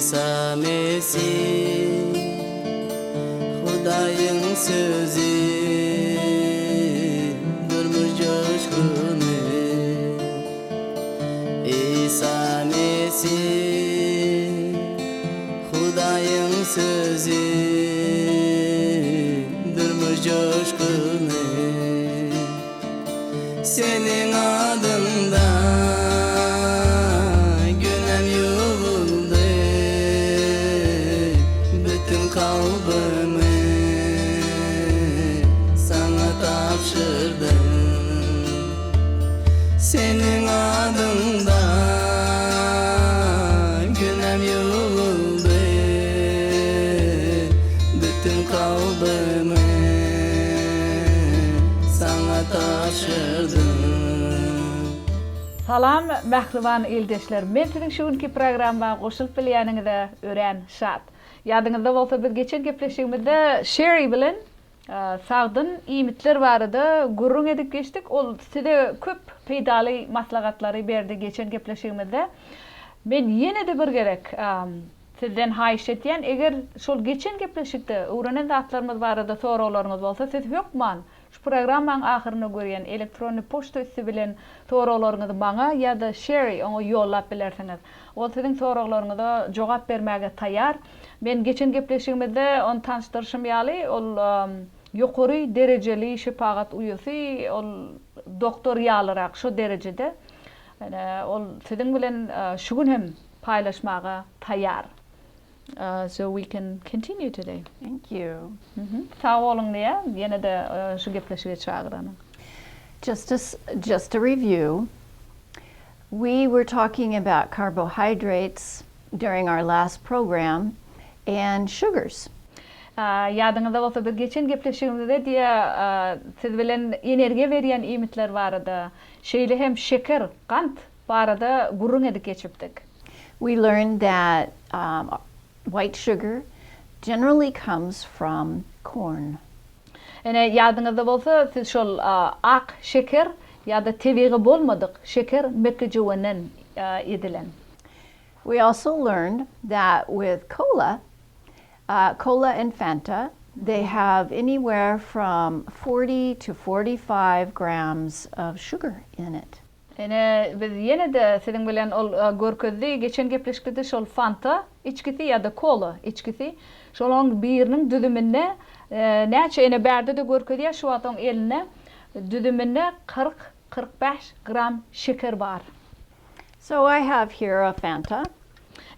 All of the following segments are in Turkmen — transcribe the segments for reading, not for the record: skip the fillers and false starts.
Isa Mesih, Hudaýyň Sözi, durmuş joşguny. Isa Mesih, Hudaýyň Sözi, durmuş joşguny. Seniň adyňda günäm ýuwuldy, Bütin kalbymy Saňa tabşyrdym. Seniň adyňda günäm ýuwuldy, Bütin kalbymy Saňa tabşyrdym. Salam mähriban ildeşler men siziň şu günki programma goşulyp bilýäniňize örän şat. Ýadyňyzda bolsa biz geçen gepleşigimizde Şeri bilen sagdyn iýmitler barada gürrüň edip geçdik. Ol size köp peýdaly maslahatlary berdi geçen gepleşigimizde. Men ýene-de bir gezek Sizden haýyş edýän, eger şol geçen gepleşikde öwrenen zatlarymyz barada soraglaryňyz bolsa, siz hökman şu programmaň ahyrynda görýän elektronny poçta üsti bilen soraglaryňyzy maňa ýa-da Sherry oňa ýollap bilersiňiz. Ol siziň soraglaryňyza jogap bermäge taýar. Men geçen gepleşigimizde ony tanyşdyryşym ýaly, ol ýokary derejeli şepagat uýasy, ol doktor ýalyrak şo derejede. Ine, ol siziň bilen şu gün hem paýlaşmaga taýýar. So we can continue today. Thank you. Sag boluň diýýär, ýene-de şu gepleşige çagyranyň. Just to just to review, we were talking about carbohydrates during our last program and sugars. Ýadyňyzda bolsa biz geçen gepleşigimizde diýýär, siz bilen energiýa berýän iýmitler barada, şeýle hem şeker, gant barada gürrüň edip geçipdik. We learned that white sugar generally comes from corn. Ine, ýadyňyzda bolsa, siz şol ak şeker ýa-da tebigy bolmadyk şeker mekgejöwenden edilen. We also learned that with cola, cola and Fanta, they have anywhere from 40 to 45 grams of sugar in it. Ine, biz ýene-de siziň bilen ol görkezdi, geçen gepleşikde-de şol Fanta içgisi ýa-da Kola içgisi, şolaryň biriniň düzüminde näçe, ine bärde-de görkezýär şu wagt oň elinde, düzüminde 40, 45 gram şeker bar. So I have here a Fanta.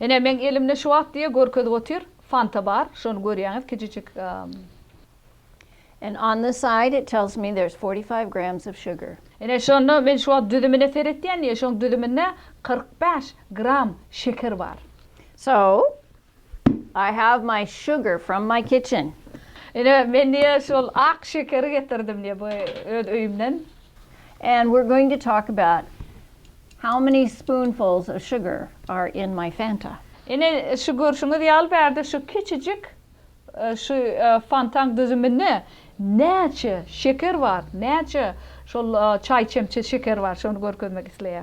Ine, meň elimde şu wagt diýe görkezip otyr, Fanta bar, şony görýäňiz, kiçijik. And on the side it tells me there's 45 grams of sugar. Ine şonda men şu wagt düzümine seretýän diýe şoň düzüminde 45 gram şeker bar. So I have my sugar from my kitchen. Ine men diýe şol ak şekeri getirdim diýe bu öz öýümden. And we're going to talk about how many spoonfuls of sugar are in my Fanta. Ine şu görşüňiz ýaly bärde şu kiçijik Şu Fantaň düzüminde näçe şeker bar, näçe şol çaý çemçe şeker bar, şony görkezmek isleýär.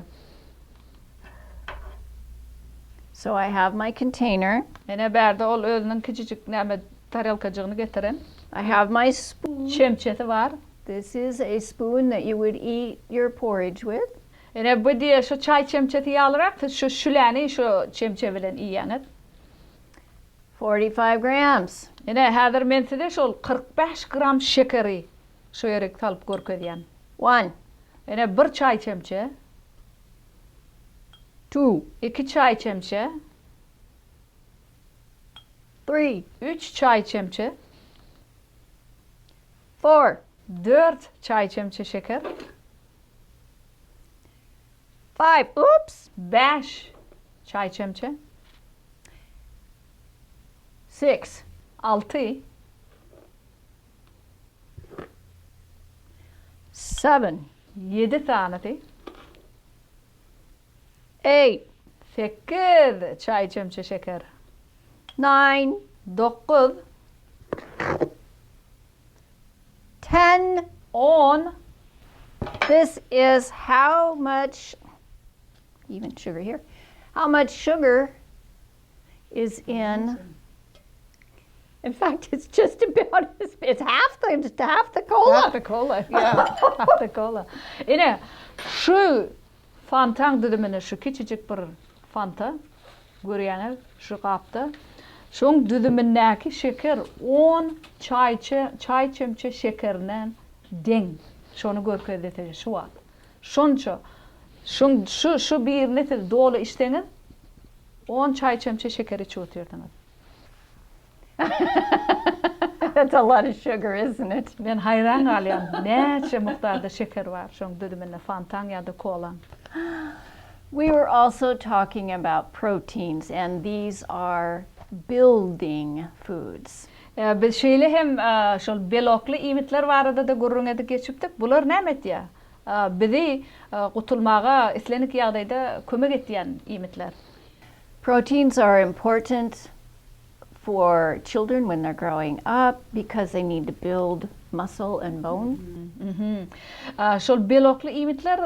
So I have my container. Ine bärde ol özüniň kiçijik näme tarelkajygyny getiren. I have my spoon. Çemçesi bar. This is a spoon that you would eat your porridge with. Ine bu diýe şu çaý çemçesi ýalyrak siz şu şüläni şu çemçe bilen iýýäňiz. 45 grams. Ine, häzir men size şol 45 gram şekeri şu ýerik salyp görkezýän. One. Ine, bir çaý çemçe. Two. Iki çaý çemçe. Three. Üç çaý çemçe. Four. Dört çaý çemçe şeker. Five. Oops. Bäş çaý çemçe. Six. Alty. Seven. Ýedi sanysy. Eight. Sekiz çaý çemçe şeker. Nine. Dokuz. Ten. On. This is how much, even sugar here, how much sugar. is in In fact, it's just about it's half the it's half the cola. Half the cola, yeah. Half the cola. Ine, şu Fantaň düzüminde şu kiçijik bir Fanta görýäňiz şu gapda. Şoň düzümindäki şeker on çaýça çaý çemçe şekerinden deň. Şony görkezdi size şu wagt. Şonça şoň şu şu birini siz doly içseňiz on çaý çemçe şeker içip otyrsyňyz. That's a lot of sugar, isn't it? Men haýran galýan, näçe mukdarda şeker bar şoň düzüminde Fantaň ýa-da kolaň. We were also talking about proteins and these are building foods. Biz şeýle hem şol belokly iýmitler barada-da gürrüň edip geçipdik. Bular näme etýär? Bizi gutulmaga islendik ýagdaýda kömek etýän iýmitler. Proteins are important for children when they're growing up because they need to build muscle and bone. Şol belokly iýmitler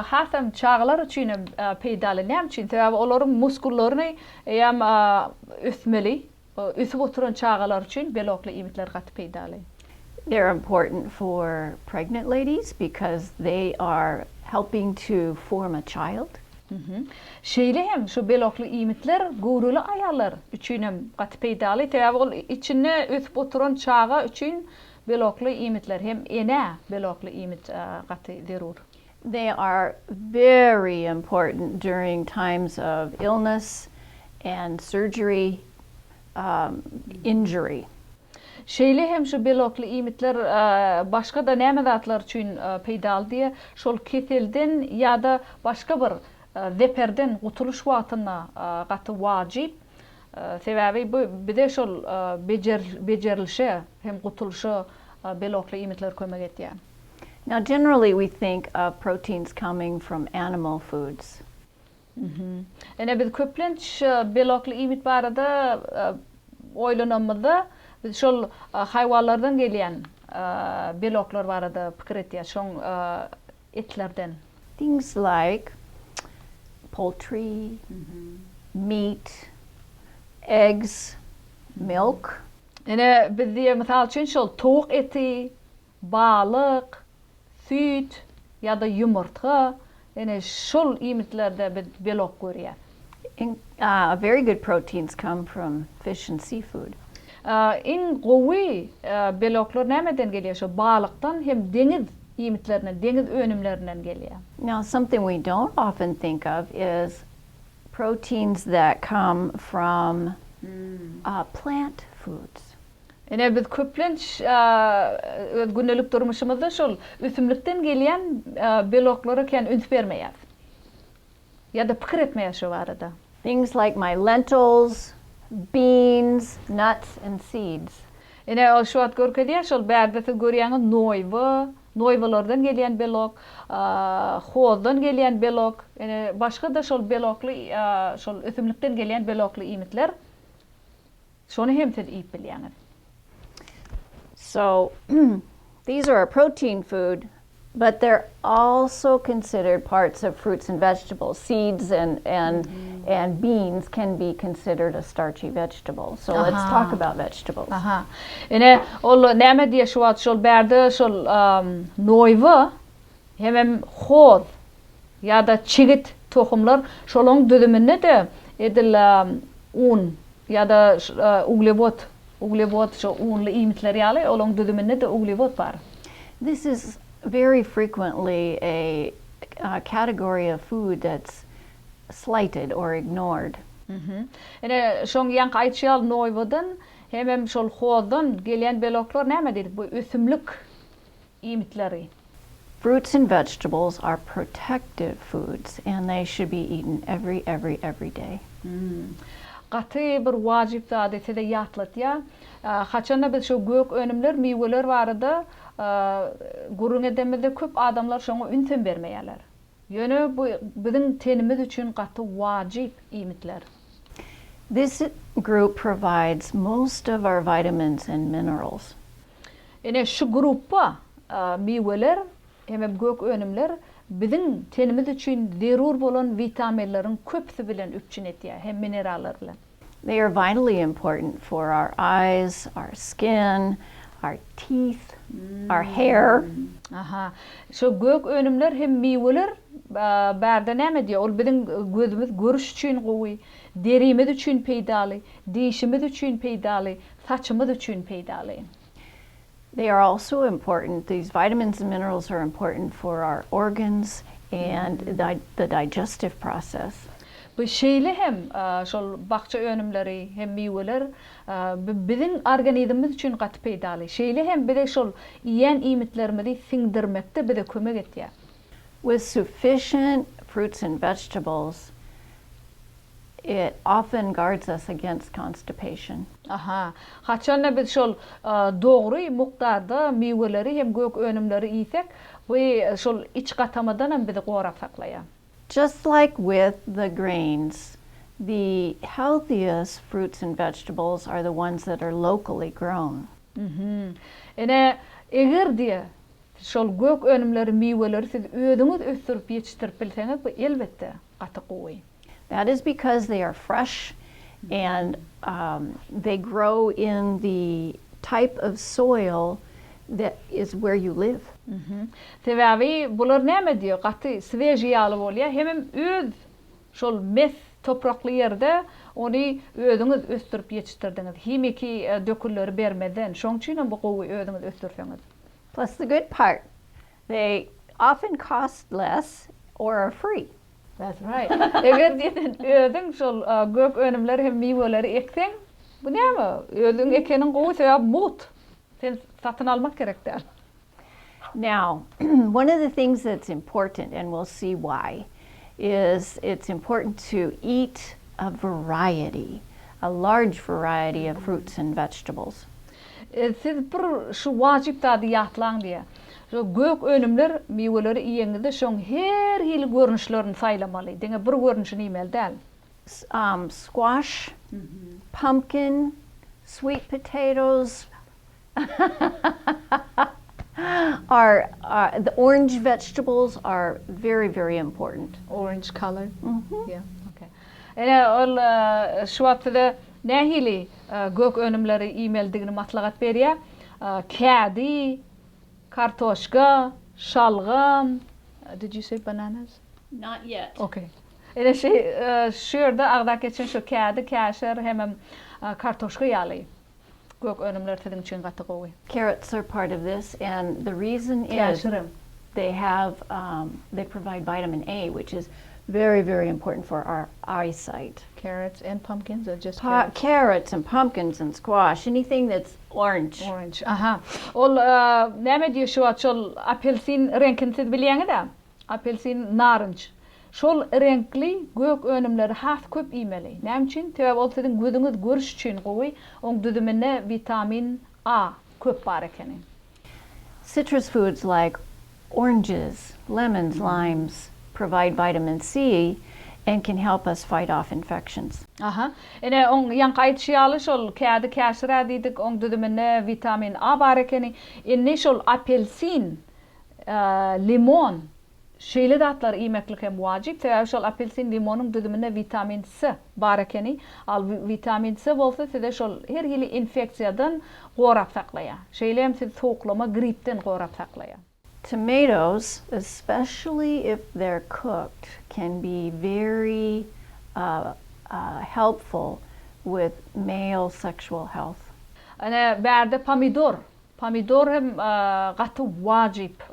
hasam çagalar üçin hem peýdaly. Näme üçin? Sebäbi olaryň muskullaryny eýýäm ösmeli. Ösüp oturan çagalar üçin belokly iýmitler gaty peýdaly. They're important for pregnant ladies because they are helping to form a child. Şeýle hem şu belokly iýmitler göwreli aýallar üçin hem gaty peýdaly, sebäbi ol içinde ösüp oturan çaga üçin belokly iýmitler hem enä belokly iýmit gaty zerur. They are very important during times of illness and surgery, injury. Şeýle hem şu belokly iýmitler başga-da näme zatlar üçin peýdaly diýe, şol keselden ýa-da başga bir zeperden gutulyş wagtynda gaty wajyp. Sebäbi bu bize şol bejerilişe hem gutulyşa belokly iýmitler kömek edýär. Now generally we think of proteins coming from animal foods. Ine biz köplenç belokly iýmit barada oýlanamyzda biz şol haýwanlardan gelýän beloklar barada pikir etýäs, şoň etlerden. Things like poultry, meat, eggs, milk. Ine biz diýe mysal üçin şol towuk eti, balyk, süýt ýa-da ýumurtga, ine şol iýmitlerde biz belok görýäs. Iň very good proteins come from fish and seafood. Iň gowy beloklar nämeden gelýär? Şo balykdan hem deňiz iýmitlerinden, deňiz önümlerinden gelýär. Now something we don't often think of is proteins that come from plant foods. Ine, biz köplenç öz gündelik durmuşymyzda şol ösümlikden gelýän beloklara kän üns bermeýäris. Ýa-da pikir etmeýäris şo barada. Things like my lentils, beans, nuts and seeds. Ine, ol şu wagt görkezýär, şol bärde siz görýäňiz noýba, noýbalardan gelýän belok, hozdan gelýän belok, ine, başga-da şol belokly, şol ösümlikden gelýän belokly iýmitler. Şony hem siz iýip bilýäňiz. So, these are a protein food, but they're also considered parts of fruits and vegetables. Seeds and and and beans can be considered a starchy vegetable. So let's talk about vegetables. Aha. Ine, ol näme diýýär şu wagt şol bärde şol noýba hemem hoz ýa-da çigit tohumlar şolaň düzüminde-de edil un ýa-da uglewod, uglewod şo unly iýmitler ýaly olaň düzüminde-de uglewod bar. This is very frequently a category of food that's slighted or ignored. Ine, şoň ýaňky aýdyşy ýaly noýbadan hemem şol hozdan gelýän beloklar näme diýdik, bu ösümlik iýmitleri. Fruits and vegetables are protective foods and they should be eaten every every every day. Gaty bir wajyp zady size ýatlatýar. Haçanda biz şu gök önümler, miweler barada gürrüň edemizde köp adamlar şoňa ünsem bermeýärler. Ýöne bu biziň tenimiz üçin gaty wajyp iýmitler. This group provides most of our vitamins and minerals. Ine, şu gruppa miweler hemem gök önümler biziň tenimiz üçin zerur bolan witaminleriň köpüsi bilen üpjün etýär hem minerallar bilen. They are vitally important for our eyes, our skin, our teeth, our hair. Aha. Şo gök önümler hem miweler bärde näme diýýär? Ol biziň gözümiz görüş üçin gowy, derimiz üçin peýdaly, dişimiz üçin peýdaly, saçymyz üçin peýdaly. They are also important, these vitamins and minerals are important for our organs and the digestive process. Bu şeýle hem şol bakja önümleri hem miweler biziň organizmimiz üçin gaty peýdaly. Şeýle hem bize şol iýen iýmitlerimizi siňdirmekde bize kömek etýär. With sufficient fruits and vegetables, It often guards us against constipation. Aha. Haçanda biz şol dogry mukdarda miweleri hem gök önümleri iýsek, bu şol iç gatamadan hem bizi gorap saklaýar. Just like with the grains, the healthiest fruits and vegetables are the ones that are locally grown. Mhm. Ine, eger diýe, şol gök önümleri, miweleri siz özüňiz ösdürip ýetişdirip bilseňiz, bu elbetde, gaty gowy. That is because they are fresh and they grow in the type of soil that is where you live. Sebäbi bular näme diýýär, gaty svežiý ýaly bolýar, hemem öz şol mes toprakly ýerde ony özüňiz ösdürip ýetişdirdiňiz, himiki dökünleri bermezden, şoň üçinem bu gowy özüňiz ösdürseňiz. Plus the good part, they often cost less or are free. That's right. Eger diýen özüň şol gök önümleri hem miweleri ekseň, bu näme? Özüň ekeniň gowy, sebäbi mugt. Sen satyn almak gerek däl. Now, one of the things that's important, and we'll see why, is it's important to eat a variety, a large variety of fruits and vegetables. Siz bir şu wajyp zady ýatlaň diýýär. Şo gök önümler, miweleri iýeňizde şoň her hili görnüşlerini saýlamaly. Diňe bir görnüşini iýmeli däl. Squash, pumpkin, sweet potatoes are the orange vegetables are very very important. Orange color? Yeah, okay. Ine ol şu wagt size nähili gök önümleri iýmelidigini maslahat berýär. Kädi, kartoşka, şalgam, did you say bananas? Not yet. Okay. Ine şu şu ýerde agzap geçen şu kädi, käşir hemem kartoşka ýaly gök önümler siziň üçin gaty gowy. Carrots are part of this and the reason is Käşirem. they have they provide vitamin A which is very very important for our eyesight. Carrots and pumpkins or just carrots? Carrots and pumpkins and squash, anything that's orange. Orange, aha. Ol näme diýýär şu wagt şol apelsin reňkini siz bilýäňiz-ä? Apelsin, narynç. Şol reňkli gök önümleri has köp iýmeli. Näme üçin? Sebäbi ol siziň gözüňiz görüş üçin gowy, oň düzüminde witamin A köp bar ekeni. Citrus foods like oranges, lemons, limes provide vitamin C and can help us fight off infections. Aha. Ine, oň ýaňky aýdyşy ýaly, şol kädi käşir-ä diýdik, oň düzüminde witamin A bar ekeni. Indi şol apelsin, limon, şeýle zatlary iýmeklik hem wajyp. Sebäbi şol apelsin, limonyň düzüminde witamin S bar ekeni. Al witamin S bolsa size şol her hili infeksiýadan gorap saklaýar. Şeýle hem sizi sowuklama, gripden gorap saklaýar. Tomatoes, especially if they're cooked, can be very helpful with male sexual health. Ine, bärde pomidor. Pomidor hem gaty wajyp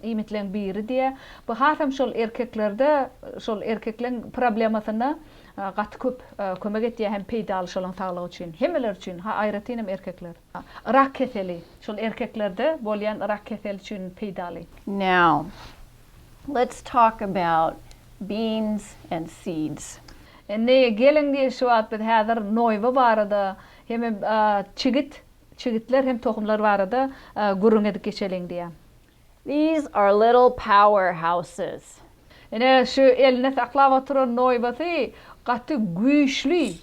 iýmitleň biri diýýär. Bu hasam şol erkeklerde, şol erkekleň problemasynda gaty köp kömek etýär hem peýdaly şolaň saglygy üçin. Hemmeler üçin, ha aýratyn hem erkekler. Rak keseli, şol erkeklerde bolýan rak keseli üçin peýdaly. Now, let's talk about beans and seeds. Indi geliň diýip şu wagt biz häzir noýba barada hemem çigit, çigitler hem tohumlar barada gürrüň edip geçeliň diýýär. These are little power houses. Ine şu elinde saklap oturan noýbasy gaty güýçli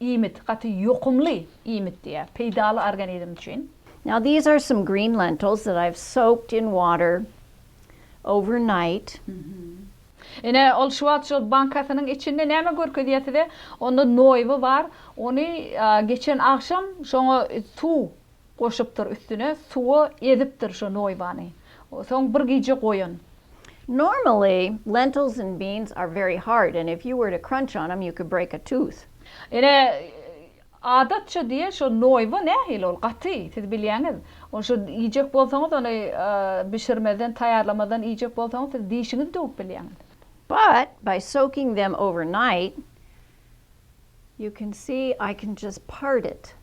iýmit, gaty ýokumly iýmit diýýär, peýdaly organizm üçin. Now these are some green lentils that I've soaked in water overnight. Ine, ol şu wagt şol bankasynyň içinde näme görkezýär size? Onda noýba bar. Ony geçen agşam şoňa suw goşupdyr üstüne, suwa ezipdir şo noýbany. Soň bir gije goýan. Normally, lentils and beans are very hard and if you were to crunch on them you could break a tooth. Ine, adatça diýe şo noýba nähili ol gaty, siz bilýäňiz. Ol şo iýjek bolsaňyz ony bişirmezden, taýýarlamazdan iýjek bolsaňyz siz dişiňizi döwüp bilýäňiz. But by soaking them overnight, You can see I can just part it.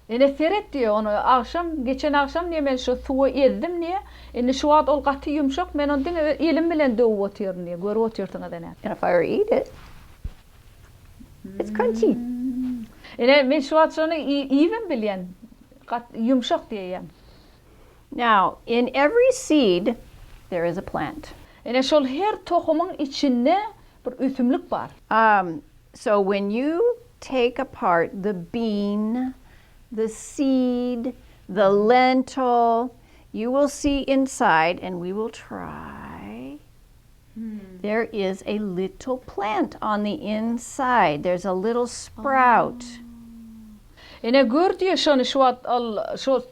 Ene seret diýe ony agşam geçen agşam diýe men şu suwa ezdim diýe indi şu wagt ol gaty ýumşak men ony diňe elim bilen döwüp otyryn diýe görüp otyrsyňyz ene. And if I were eat it it's crunchy. Ene men şu wagt şony iýibem bilýän gat ýumşak diýýän. Now in every seed there is a plant. Ene şol her tohumyň içinde bir ösümlik bar. Um so when you take apart the bean, the seed, the lentil, you will see inside and we will try there is a little plant on the inside. There's a little sprout. Ine gör diýe şony şu wagt ol şu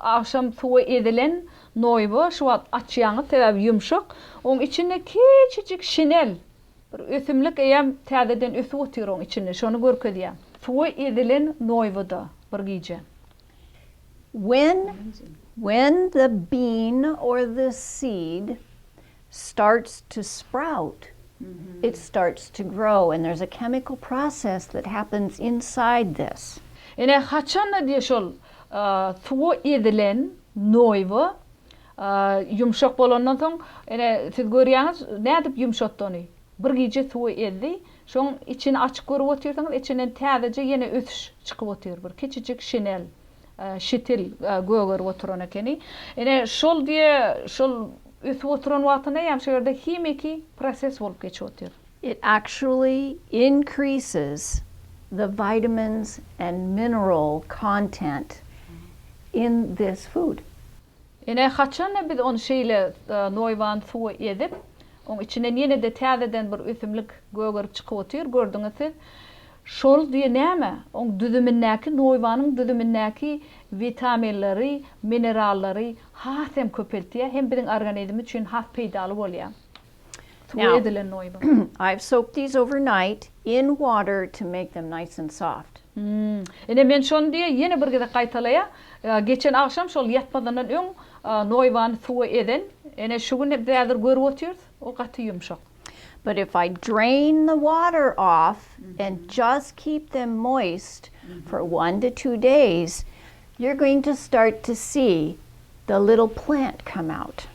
agşam suwa ezilen noýba şu wagt açýaňyz sebäbi ýumşak oň içinde kiçijik şinel bir ösümlik eýýäm täzeden ösüp otyr oň içinde şony görkezýä suwa ezilen noýbada bir gije. When when the bean or the seed starts to sprout, it starts to grow and there's a chemical process that happens inside this. Ine, haçanda diýe şol suwa ezilen noýba ýumşak bolandan soň, ine, siz görýäňiz, nädip ýumşatdy ony? Bir gije suwa ezdi, şoň içini açyp görüp otyrsyňyz, içinden täzeje ýene ösüş çykyp otyr, bir kiçijik şinel. Şitil gögerip oturan ekeni. Ine, şol diýe, şol ösüp oturan wagtynda ýa şu ýerde himiki proses bolup geçip otyr. It actually increases the vitamins and mineral content in this food. Ine, haçanda biz ony şeýle noýbany suwa ezip, oň içinden ýene-de täzeden bir ösümlik gögerip çykyp otyr, gördüňiz siz. Şol diýe näme? Oň düzümindäki, noýbanyň düzümindäki witaminleri, minerallary has hem köpeltýär, hem biziň organizm üçin has peýdaly bolýar. Suwa ezilen noýba. I've soaked these overnight in water to make them nice and soft. Ine men şony diýe ýene bir gezek gaýtalaýa. Geçen agşam şol ýatmazyndan öň noýbany suwa ezen. Ine şu gün biz häzir görüp otyrys, o gaty ýumşak. But if I drain the water off and just keep them moist for one to two days, you're going to start to see the little plant come out.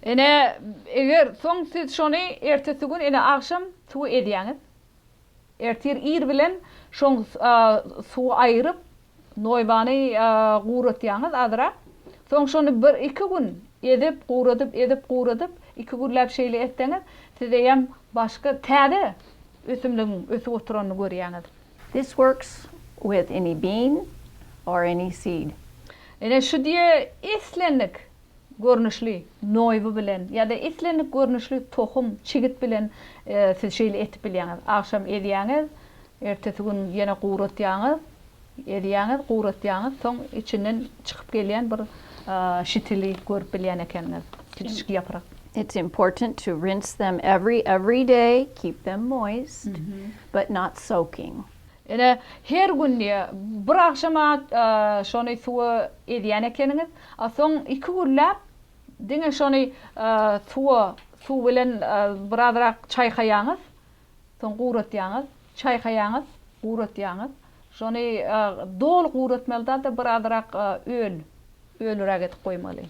Ine, eger soň siz şony ertesi gün ine agşam suwa ezýäňiz. Ertir ir bilen şoň suwy aýryp, noýbany guratýaňyz azrak. Soň şony bir-iki gün ezip, guradyp, ezip, guradyp, iki günläp şeýle etseňiz, siz eýýäm başga täze ösümligiň ösüp oturanyny görýäňiz. This works with any bean or any seed. Ine şu diýe islendik görnüşli noýba bilen ýa-da islendik görnüşli tohum, çigit bilen siz şeýle etip bilýäňiz. Agşam ezýäňiz, ertesi gün ýene guratýaňyz, ezýäňiz, guratýaňyz, soň içinden çykyp gelýän bir şitili görüp bilýän ekeniňiz, kiçijik ýaprak. It's important to rinse them every every day, keep them moist, but not soaking. Ine, her gün diýe, bir agşama şony suwa ezýän ekeniňiz, a soň iki günläp diňe şony suwa, suw bilen birazrak çaýkaýaňyz, soň guratýaňyz, çaýkaýaňyz, guratýaňyz. Şony doly guratmaly däl-de, birazrak öl, ölüräk edip goýmaly.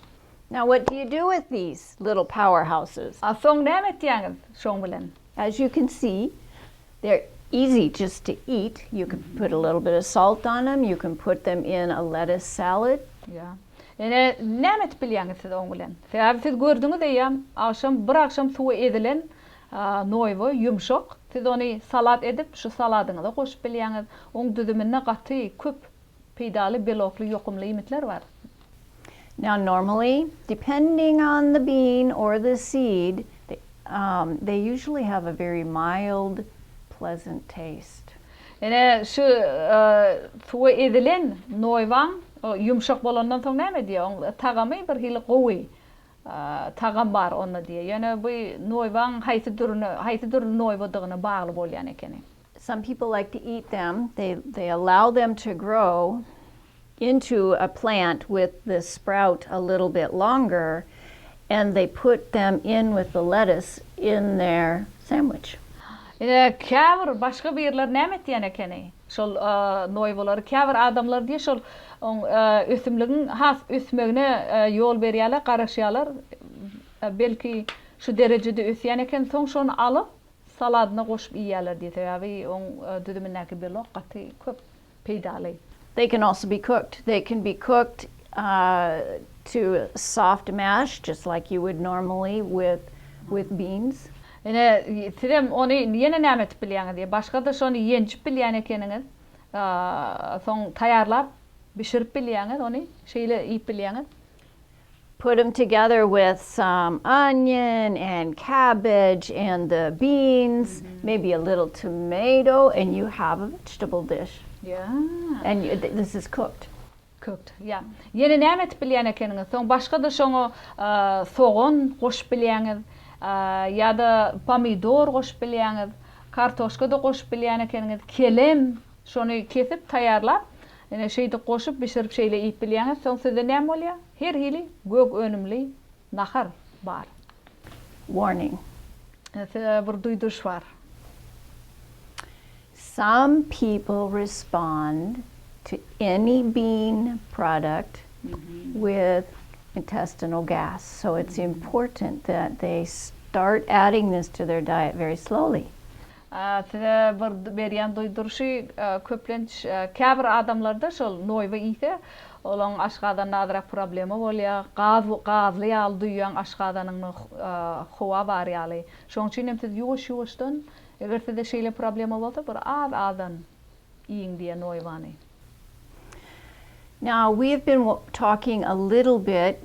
Now what do you do with these little powerhouses? A soň näme etýäňiz şoň bilen? As you can see, they're easy just to eat. You can put a little bit of salt on them, you can put them in a lettuce salad. Ýa. Ine, näme edip bilýäňiz siz oň bilen? Sebäbi siz gördüňiz eýýäm, agşam, bir agşam suwa ezilen noýba ýumşak. Siz ony salat edip, şu saladyňyza goşup bilýäňiz. Oň düzüminde gaty köp peýdaly belokly ýokumly iýmitler bar. Now normally, depending on the bean or the seed, the. Um, they usually have a very mild, pleasant taste. Ine, şu suwa ezilen noýbaň ýumşak bolandan soň näme diýýär, oň tagamy bir hili gowy tagam bar onda diýýär. Ýöne bu noýbaň haýsy dürüne, haýsy dürli noýbadygyna bagly bolýan ekeni. Some people like to eat them. They, they allow them to grow into a plant with the sprout a little bit longer and they put them in with the lettuce in their sandwich. Ine, käbir başga birler näme etýän ekeni? Şol noýbalary käbir adamlar diýe şol oň ösümligiň has ösmegine ýol berýärler, garaşýarlar. Belki şu derejede ösýän eken, soň şony alyp saladyna goşup iýýärler diýe, sebäbi oň düzümindäki belok gaty köp. Peýdaly. They can also be cooked. They can be cooked to soft mash just like you would normally with with beans. Ine, sizem ony ýene näme edip bilýäňiz diýe. Başga-da şony ýenjip bilýän ekeniňiz. Soň taýýarlap bişirip bilýäňiz ony. Şeýle iýip bilýäňiz. Put them together with some onion and cabbage and the beans, maybe a little tomato, and you have a vegetable dish. Yeah. And you, this is cooked. Cooked, yeah. Ýene näme edip bilýän ekeniňiz? Soň başga-da şoňa sogan goşup bilýäňiz, ýa-da pomidor goşup bilýäňiz, kartoşka-da goşup bilýän ekeniňiz, kelem, şony kesip taýýarlap, Ine, şeýdip goşup, bişirip şeýle iýip bilýäňiz. Soň sizde näme bolýar? Her hili gök önümli nahar bar. Warning. Size bir duýduryş bar. Some people respond to any bean product with intestinal gas, so it's important that they start adding this to their diet very slowly. Size bir berýän duýduryşy köplenç käbir adamlarda şol noýba iýse olaň aşgazanynda azrak problema bolýar, gaz gazly ýaly duýýaň aşgazanyňda howa bar ýaly. Şoň üçin hem siz ýuwaş ýuwaşdan eger sizde şeýle problema bolsa bir az azdan iýiň diýen noýbany. Now we have been talking a little bit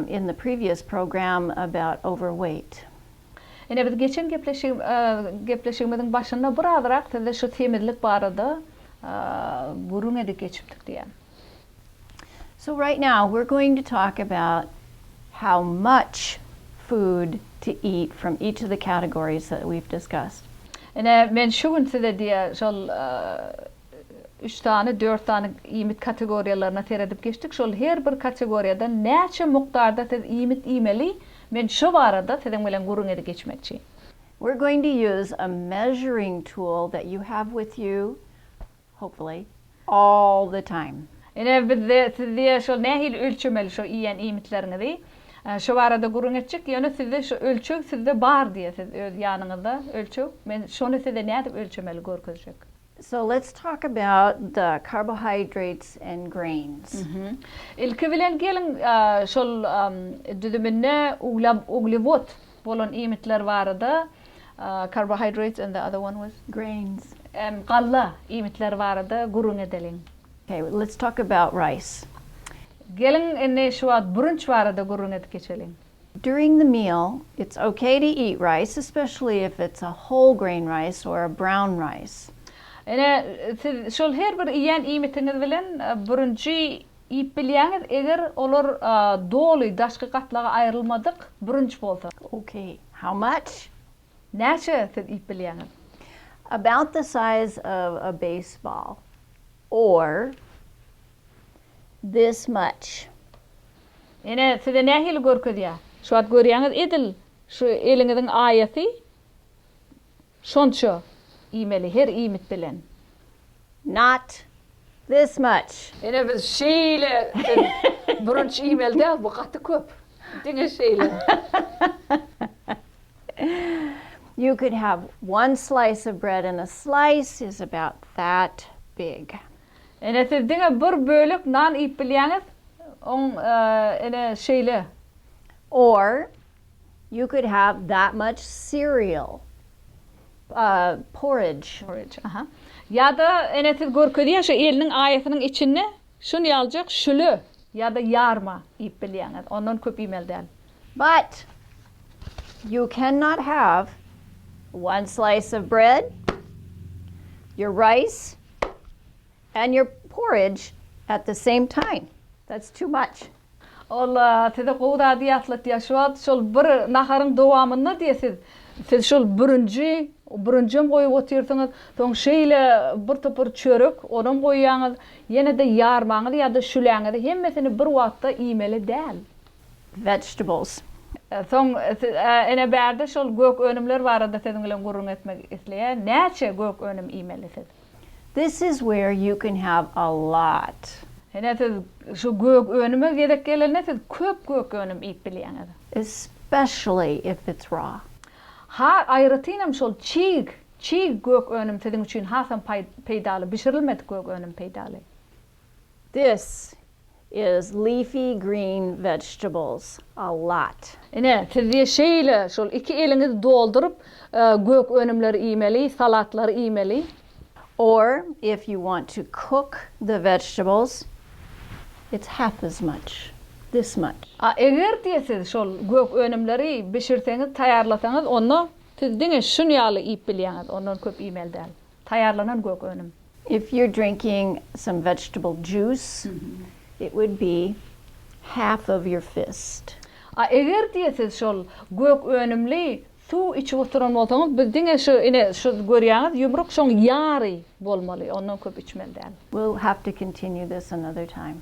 in the previous program about overweight. Ine biz geçen gepleşigimiziň başynda birazrak sizde şu semizlik barada gürrüň edip geçipdik diýýän. So right now we're going to talk about how much food to eat from each of the categories that we've discussed. Ine men şu gün size diýýär şol Üç sany, dört sany iýmit kategoriýalaryna seredip geçdik. Şol her bir kategoriýadan näçe mukdarda siz iýmit iýmeli, men şo barada siziň bilen gürrüň edip geçmekçi. We're going to use a measuring tool that you have with you, hopefully, all the time. Ine, bizde siz diýe şol nähili ölçemeli şo iýen iýmitleriňizi, şo barada gürrüň etjek, ýöne sizde şo ölçeg sizde bar diýe siz öz ýanyňyzda ölçeg, men şony size nädip ölçemeli görkezjek. So let's talk about the carbohydrates and grains. Ilki bilen geliň şol düzüminde uglewod bolan iýmitler barada, carbohydrates and the other one was? Grains. Galla iýmitleri barada gürrüň edeliň. Okay, let's talk about rice. Geliň indi şu wagt bürünç barada gürrüň edip geçeliň. During the meal, it's okay to eat rice, especially if it's a whole grain rice or a brown rice. Ine, siz şol her bir iýen iýmitiňiz bilen bürünji iýip bilýäňiz, eger olar doly daşky gatlagy aýrylmadyk bürünç bolsa. Okay, how much? Näçe siz iýip bilýäňiz? About the size of a baseball or This much. Ine, size nähili görkezýär. Şu wagt görýäňiz, edil şu eliňiziň aýasy şonça iýmeli her iýmit bilen. Not this much. Ine biz şeýle siz bürünç iýmeli däl, bu gaty köp. Diňe şeýle. You could have one slice of bread and a slice is about that big. Ene siz diňe bir bölek nan iýip bilýäňiz, oň ene şeýle. Or you could have that much cereal, porridge. Porridge, aha. Ýa-da ene siz görkezýär şu eliniň aýasynyň içinde şuny ýaljak şüle ýa-da ýarma iýip bilýäňiz. Ondan köp iýmeli däl. But. You cannot have one slice of bread, your rice, and your porridge at the same time. That's too much. Ol size gowy zady ýatlatýar şu wagt şol bir naharyň dowamynda diýe siz siz şol bürünji bürünjem goýup otyrsyňyz soň şeýle bir topar çörek onam goýýaňyz ýene-de ýarmaňyzy ýa-da şüläňizi hemmesini bir wagtda iýmeli däl. Vegetables. Soň ene bärde şol gök önümler barada siziň bilen gürrüň etmek isleýär näçe gök önüm iýmeli siz? This is where you can have a lot. Ine siz şu gök önüme gezek gelende siz köp gök önüm iýip bilýäňiz. Especially if it's raw. Ha aýratynam şol çig, çig gök önüm siziň üçin hasam peýdaly, bişirilmedik gök önüm peýdaly. This is leafy green vegetables a lot. Ine, siz diýe şeýle şol iki eliňizi dolduryp gök önümleri iýmeli, salatlary iýmeli. Or if you want to cook the vegetables, it's half as much, this much. A eger diýe siz şol gök önümleri bişirseňiz, taýýarlasaňyz, onda siz diňe şun ýaly iýip bilýäňiz, ondan köp iýmeli däl. Taýýarlanan gök önüm. If you're drinking some vegetable juice, it would be half of your fist. A eger diýe siz şol gök önümli suw içip oturan bolsaňyz, biz diňe şu ine şu görýäňiz ýumruk şoň ýary bolmaly, ondan köp içmeli däl. We'll have to continue this another time.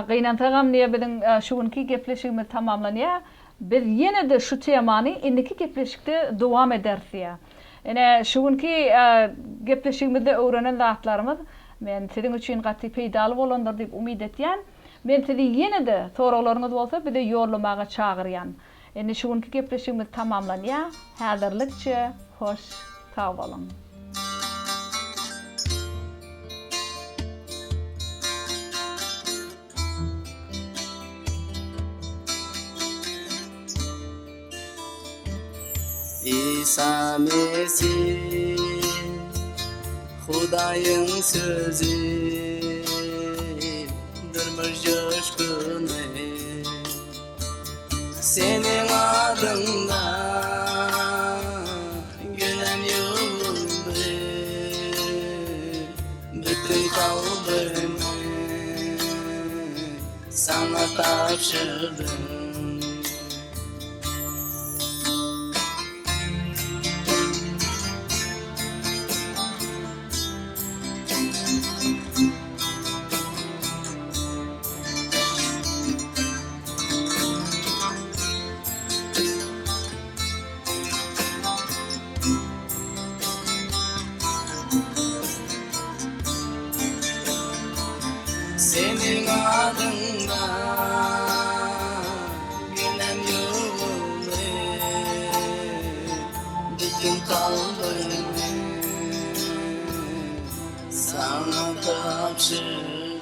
Gynansagam diýe biziň şu günki gepleşigimiz tamamlanýar. Biz ýene-de şu temany indiki gepleşikde dowam ederis diýýär. Ine, şu günki gepleşigimizde öwrenen zatlarymyz men siziň üçin gaty peýdaly bolandyr diýip umyt etýän. Men sizi ýene-de soraglaryňyz bolsa bize ýollamaga çagyrýan. Indi şu günki gepleşigimiz tamamlanýar. Häzirlikçe hoş sag boluň. Isa Mesih Hudaýyň sözi Durmuş joşguny Seniň adyňda Günäm ýuwuldy Bütin kalbymy Saňa tabşyrdym. Seniň adyňda günäm ýuwuldy, Bütin kalbymy saňa tabşyrdym.